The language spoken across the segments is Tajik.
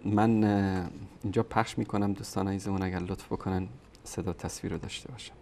من اینجا پخش میکنم، دوستان عزیزمون اگر لطف بکنن صدا تصویر رو داشته باشم.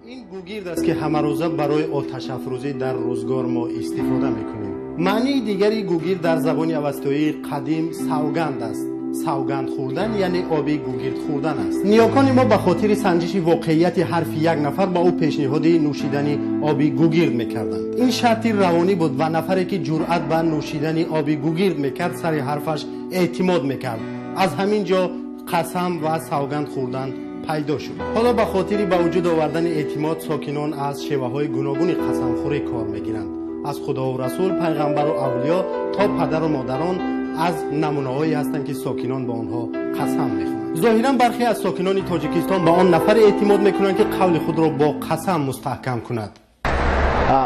این گوگیرد است که همه روزه برای آتش افروزی در روزگار ما استفاده میکنیم. معنی دیگری گوگیرد در زبان اوستایی قدیم سوگند است. سوگند خوردن یعنی آبی گوگیرد خوردن است. نیاکان ما به خاطر سنجش واقعیت حرف یک نفر با او پیشنهاد نوشیدن آبی گوگیرد میکردند. این شرط روانی بود و نفری که جرأت به نوشیدن آبی گوگیرد میکرد سر حرفش اعتماد میکرد. از همین جا قسم و سوگند خوردن پیدا شد. حالا به خاطر به وجود آوردن اعتماد ساکنان از شیوه های گوناگون قسم خوری کار میگیرند. از خدا و رسول، پیغمبر و اولیا تا پدر و مادران از نمونه‌هایی هستند که ساکنان به آنها قسم میخورند. ظاهرا برخی از ساکنان تاجیکستان به آن نفر اعتماد میکنند که قول خود را با قسم مستحکم کند.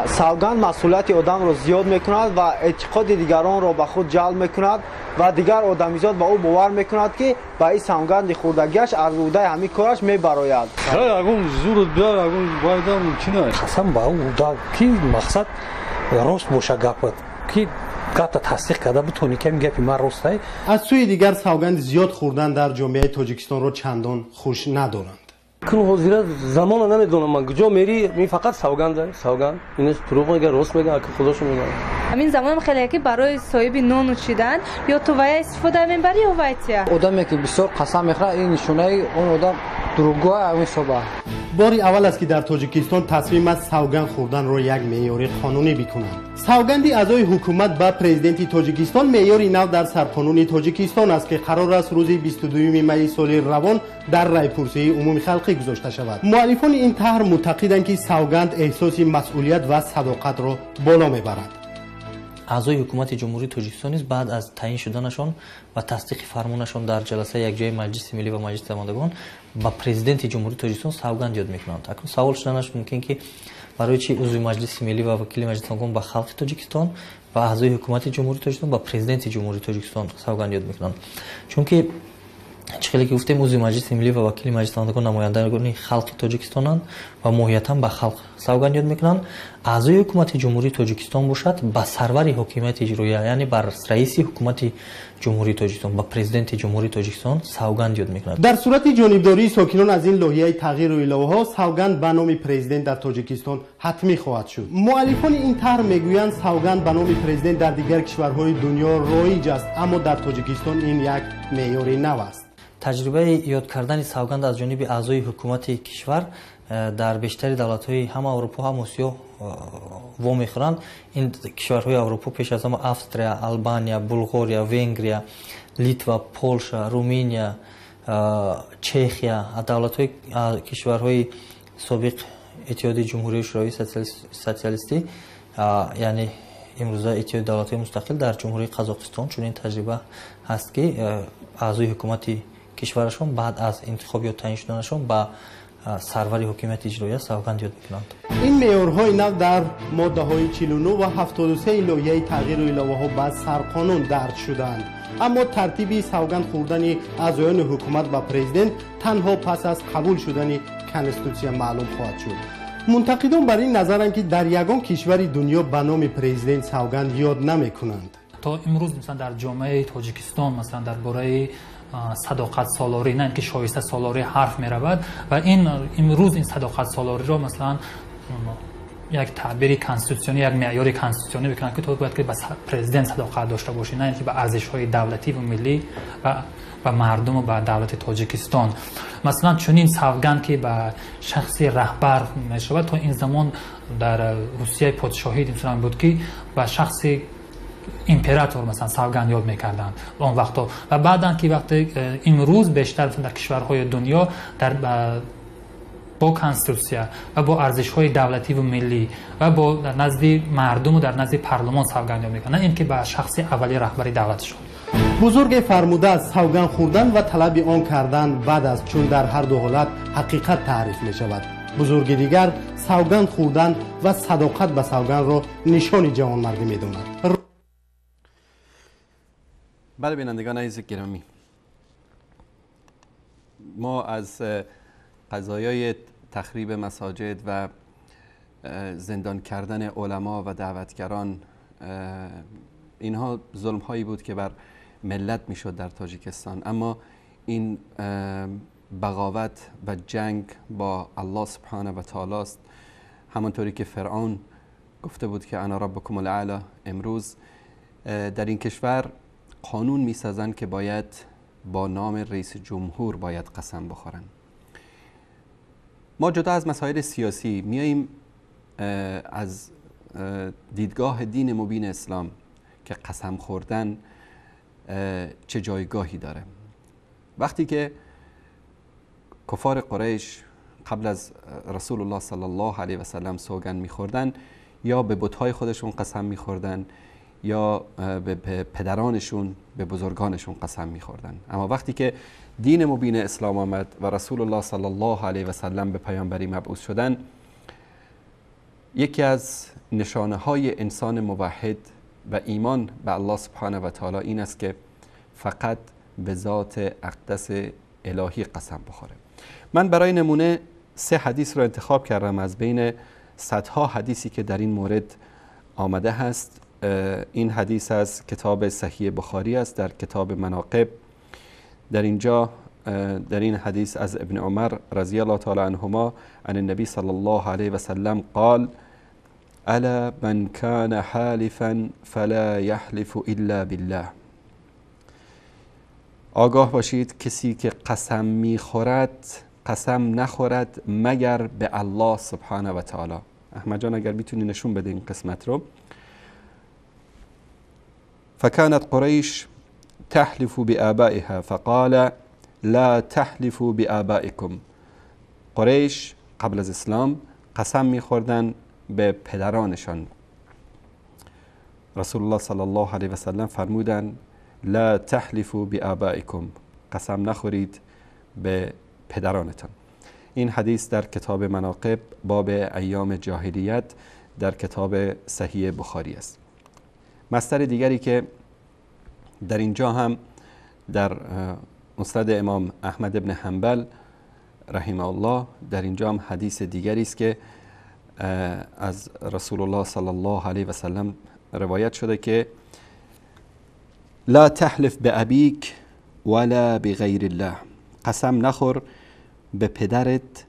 سوگند مسئولیت آدم را زیاد میکند و اعتقاد دیگران را به خود جلب میکند و دیگر آدمیزاد به او باور میکند که به این سوگند خوردگیش از عهده همین کارش میبراید. اگون زور بیار اگون باید ممکن است. قسم به او که مقصد راست باشه گپت که гапта тасдиқ карда бутонӣ ки ин гапи ман ростай. Аз сӯи дигар савганд зиёд хӯрдан дар ҷомеаи Тоҷикистонро чандон хуш надоранд. Кун ҳозира замона намедонам ман куҷо мери, мин фақат савганд, савганд. Инаш дурӯғ мегӯяд, рост мегӯяд, аки худошо медонад. Ҳамин замонам хеле ки барои соҳиби нон нӯшидан ё ту вая истифода мебарӣ ё вайтия. Одаме ки бисёр қасам мехӯрад, ин нишонаи он одам дурӯғгӯ ҳамин ҳисоба. Бори аввал аст ки дар Тоҷикистон тасмим аст савганд хӯрданро як меъёри қонунӣ бикунанд. Савганди аъзои ҳукумат ба президенти Тоҷикистон меъёри нав дар сарқонуни Тоҷикистон аст ки қарор аст рӯзи 22 майи соли равон дар райпурсии умумихалқӣ гузошта шавад. Муаллифони ин таҳр мӯътақиданд ки савганд эҳсоси масъулият ва садоқатро боло мебарад. Аъзои ҳукумати Ҷумҳурии Тоҷикистон низ баъд аз таъин шуданашон ва тасдиқи фармонашон дар ҷаласаи якҷояи Маҷлиси Миллӣ ва Маҷлиси Намояндагон ба президенти Ҷумҳурии Тоҷикистон савганд ёд мекунанд. Акнун савол шуданаш мумкин ки барои чи узви Маҷлиси Миллӣ ва вакили Маҷлиси Намояндагон ба халқи Тоҷикистон ва аъзои ҳукумати Ҷумҳурии Тоҷикистон ба президенти Ҷумҳурии Тоҷикистон савганд ёд мекунанд? Чунки чӣ хеле ки гуфтем, узви Маҷлиси Миллӣ ва вакили Маҷлиси Намояндагон намояндагони халқи Тоҷикистонанд ва моҳиятан ба халқ савганд ёд мекунанд. Аъзои ҳукумати Ҷумҳурии Тоҷикистон бошад ба сарвари ҳокимияти иҷроия, яъне бар раиси ҳукумати Ҷумҳурии Тоҷикистон, ба президенти Ҷумҳурии Тоҷикистон савганд ёд мекунад. Дар сурати ҷонибдории сокинон аз ин лоиҳаи тағйиру иловаҳо савганд ба номи президент дар Тоҷикистон ҳатмӣ хоҳад шуд. Муаллифони ин таҳр мегӯянд савганд ба номи президент дар дигар кишварҳои дунё роиҷ аст, аммо дар Тоҷикистон ин як меъёри нав аст. Таҷрибаи ёд кардани савганд аз ҷониби аъзои ҳукумати кишвар дар бештари давлатҳои ҳам Аврупо ҳам Осиё вомехӯранд. Ин кишварҳои Аврупо пеш аз ҳама Австрия, Албания, Булғория, Венгрия, Литва, Полша, Руминия, Чехия, давлатҳои кишварҳои собиқ Иттиҳоди Ҷумҳурии Шӯравии Социалистӣ, яъне имрӯза Иттиҳоди давлатҳои мустақил, дар Ҷумҳурии Қазоқистон чунин таҷриба ҳаст ки аъзои ҳукумати кишварашон баъд аз интихоб ё таъин шуданашон ба сарвари ҳокимияти иҷроия савганд ёд мекунанд. Ин меъёрҳои нав дар моддаҳои 49 ва 73 лоиҳаи тағйиру иловаҳо ба сарқонун дарҷ шудаанд. Аммо тартиби савганд хӯрдани аъзоёни ҳукумат ба президент танҳо пас аз қабул шудани конститутсия маълум хоҳад шуд. Мунтақидон бар ин назаранд ки дар ягон кишвари дунё ба номи президент савганд ёд намекунанд. То имрӯз масалан дар ҷомеаи Тоҷикистон масалан дар бораи садоқатсолорӣ, на ин ки шоиста солорӣ ҳарф меравад ва ин имрӯз ин садоқатсолориро масалан як таъбири конститутсионӣ, як меъёри конститутсионӣ бикунанд ки ту бояд ки ба президент садоқат дошта бошӣ, на ин ки ба арзишҳои давлатӣ ва миллӣ ва ба мардум ва ба давлати Тоҷикистон. Масалан чунин савганд ки ба шахси раҳбар мешавад, то ин замон дар Русияи подшоҳӣ масалан буд ки ба шахси император масалан савганд ёд мекарданд он вақто ва баъдан ки вақте имрӯз бештар дар кишварҳои дунё дар бо конститутсия ва бо арзишҳои давлатӣ ва миллӣ ва бо дар назди мардуму дар назди парлумон савганд ёд мекунанд, на ин ки ба шахси аввали раҳбари давлатшон. Бузурге фармудааст савганд хӯрдан ва талаби он кардан бад аст, чун дар ҳар ду ҳолат ҳақиқат таъриф мешавад. Бузурги дигар савганд хӯрдан ва садоқат ба савгандро нишони ҷавонмардӣ медонад. بله بینندگان عزیز گرامی، ما از قضایای تخریب مساجد و زندان کردن علما و دعوتگران، اینها ظلم هایی بود که بر ملت میشد در تاجیکستان. اما این بغاوت و جنگ با الله سبحانه و تعالی است. همانطوری که فرعون گفته بود که انا ربکم الاعلی، امروز در این کشور قانون میسازند که باید با نام رئیس جمهور باید قسم بخورن. ما جدا از مسائل سیاسی میاییم از دیدگاه دین مبین اسلام که قسم خوردن چه جایگاهی داره. وقتی که کفار قریش قبل از رسول الله صلی الله علیه و سلم سوگند میخوردن، یا به بت‌های خودشون قسم میخوردن یا به پدرانشون، به بزرگانشون قسم میخوردن. اما وقتی که دین مبین اسلام آمد و رسول الله صلی الله علیه و سلم به پیامبری مبعوث شدن، یکی از نشانه های انسان موحد و ایمان به الله سبحانه و تعالی این است که فقط به ذات اقدس الهی قسم بخوره. من برای نمونه 3 حدیث رو انتخاب کردم از بین صدها حدیثی که در این مورد آمده هست. این حدیث از کتاب صحیح بخاری است در کتاب مناقب. در اینجا در این حدیث از ابن عمر رضی الله تعالی عنهما عن النبی صلی الله علیه و سلم قال الا من كان حالفا فلا يحلف الا بالله. آگاه باشید کسی که قسم میخورد قسم نخورد مگر به الله سبحانه و تعالی. احمد جان اگر میتونی نشون بده این قسمت رو. فكانت قریش تحلف بآبائها فقال لا تحلفوا بآبائكم. قریش قبل از اسلام قسم میخوردن به پدرانشان. رسول الله صلی الله علیه و سلم فرمودن لا تحلفوا بآبائكم، قسم نخورید به پدرانتان. این حدیث در کتاب مناقب باب ایام جاهلیت در کتاب صحیح بخاری است. مصدر دیگری که در اینجا هم در مسند امام احمد ابن حنبل رحمه الله، در اینجا هم حدیث دیگری است که از رسول الله صلی الله علیه و سلم روایت شده که لا تحلف بأبیک ولا بغیر الله، قسم نخور به پدرت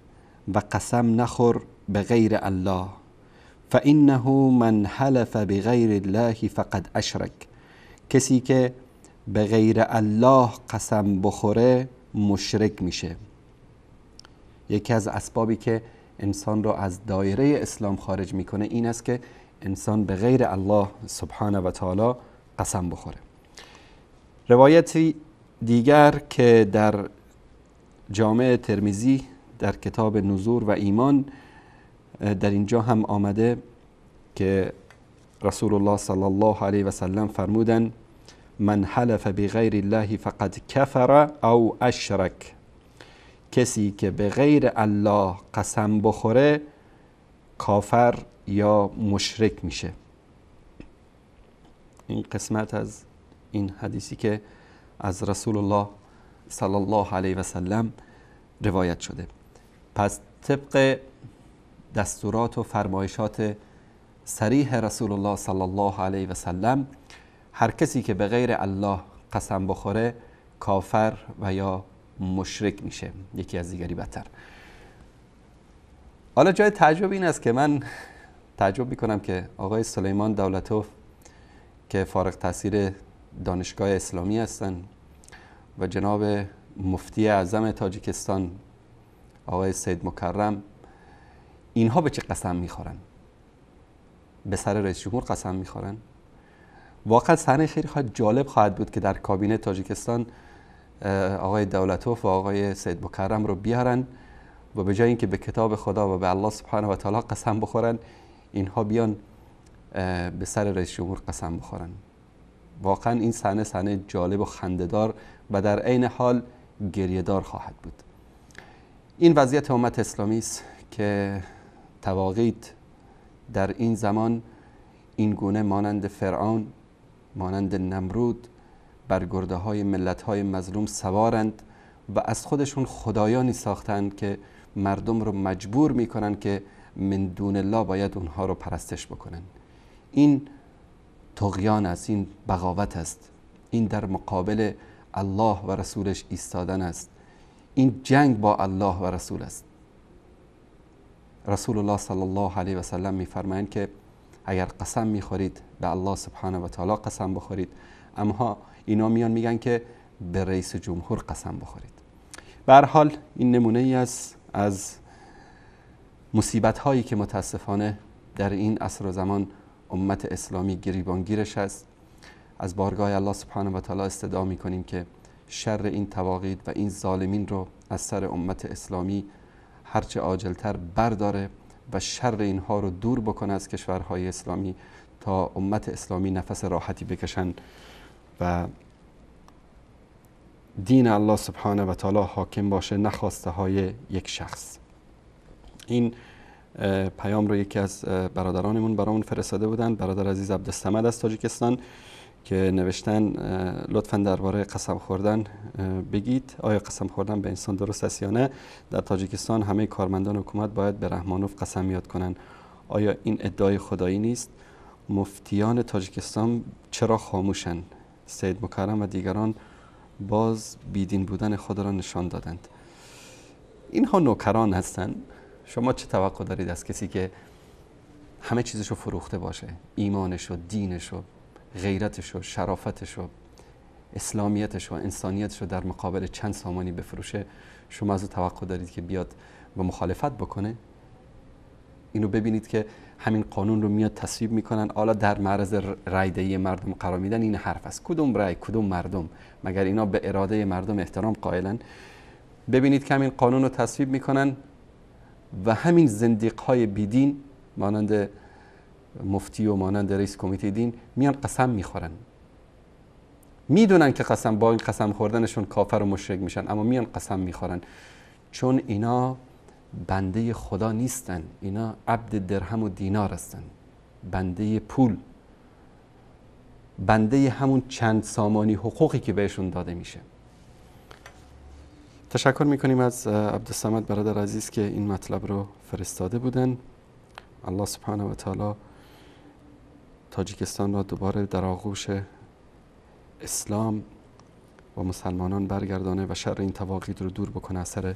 و قسم نخور به غیر الله. فإنه من حلف بغیر الله فقد اشرک، کسی که به غیر الله قسم بخوره مشرک میشه. یکی از اسبابی که انسان رو از دایره اسلام خارج میکنه این است که انسان به غیر الله سبحانه و تعالی قسم بخوره. روایتی دیگر که در جامع ترمذی در کتاب نذور و ایمان در اینجا هم آمده که رسول الله صلی الله علیه و سلم فرمودن من حلف بغیر الله فقد کفر او اشرک، کسی که به غیر الله قسم بخوره کافر یا مشرک میشه. این قسمت از این حدیثی که از رسول الله صلی الله علیه و سلم روایت شده. پس طبق دستورات و فرمایشات صریح رسول الله صلی الله علیه و سلم، هر کسی که به غیر الله قسم بخوره کافر و یا مشرک میشه، یکی از دیگری بدتر. حالا جای تعجب این است که من تعجب میکنم که آقای سلیمان دولتوف که فارغ تحصیل دانشگاه اسلامی هستند و جناب مفتی اعظم تاجیکستان آقای سید مکرم، اینها به چه قسم میخورن؟ به سر رئیس جمهور قسم میخورن؟ واقعا صحنه خیلی جالب خواهد بود که در کابینه تاجیکستان آقای دولتوف و آقای سید مکرم رو بیارن و به جای اینکه به کتاب خدا و به الله سبحانه و تعالی قسم بخورن، اینها بیان به سر رئیس جمهور قسم بخورن. واقعا این صحنه صحنه جالب و خنده‌دار و در عین حال گریه‌دار خواهد بود. این وضعیت امت اسلامی است که طواغیت در این زمان این گونه مانند فرعون، مانند نمرود بر گرده های ملت های مظلوم سوارند و از خودشون خدایانی ساختند که مردم رو مجبور میکنن که من دون الله باید اونها رو پرستش بکنن. این طغیان است، این بغاوت است، این در مقابل الله و رسولش ایستادن است، این جنگ با الله و رسول است. رسول الله صلی الله علیه و سلم میفرمایند که اگر قسم میخورید به الله سبحانه و تعالی قسم بخورید، اما اینا میان میگن که به رئیس جمهور قسم بخورید. به هر حال این نمونه ای از مصیبت هایی که متاسفانه در این عصر و زمان امت اسلامی گریبانگیرش است. از بارگاه الله سبحانه و تعالی استدعا میکنیم که شر این طواغیت و این ظالمین رو از سر امت اسلامی هرچه عاجلتر برداره و شر اینها رو دور بکنه از کشورهای اسلامی تا امت اسلامی نفس راحتی بکشن و دین الله سبحانه و تعالی حاکم باشه، نه خواسته های یک شخص. این پیام رو یکی از برادرانمون برامون فرستاده بودن، برادر عزیز عبدالصمد از تاجیکستان، که نوشتن لطفاً درباره قسم خوردن بگید، آیا قسم خوردن به انسان درست است یا نه؟ در تاجیکستان همه کارمندان حکومت باید به رحمانوف قسم یاد کنند، آیا این ادعای خدایی نیست؟ مفتیان تاجیکستان چرا خاموشند؟ سید مکرم و دیگران باز بیدین بودن خود را نشان دادند. اینها نوکران هستند. شما چه توقع دارید از کسی که همه چیزشو فروخته باشه، ایمانشو، دینشو، غیرتشو، شرافتشو، اسلامیتشو، انسانیتشو در مقابل چند سامانی بفروشه؟ شما از او توقع دارید که بیاد و مخالفت بکنه؟ اینو ببینید که همین قانون رو میاد تصویب میکنن، حالا در معرض رای دهی مردم قرار میدن. این حرف است. کدوم رای، کدوم مردم؟ مگر اینا به اراده مردم احترام قائلن؟ ببینید که همین قانون رو تصویب میکنن و همین زندیق های بیدین مانند مفتی و مانند رئیس کمیته دین میان قسم میخورن. میدونن که قسم با این قسم خوردنشون کافر و مشرک میشن، اما میان قسم میخورن، چون اینا بنده خدا نیستن، اینا عبد درهم و دینار هستن، بنده پول، بنده همون چند سامانی حقوقی که بهشون داده میشه. تشکر میکنیم از عبدالصمد برادر عزیز که این مطلب رو فرستاده بودن. الله سبحانه و تعالی تاجیکستان را دوباره در آغوش اسلام و مسلمانان برگردانه و شر این طواغیت رو دور بکنه از سر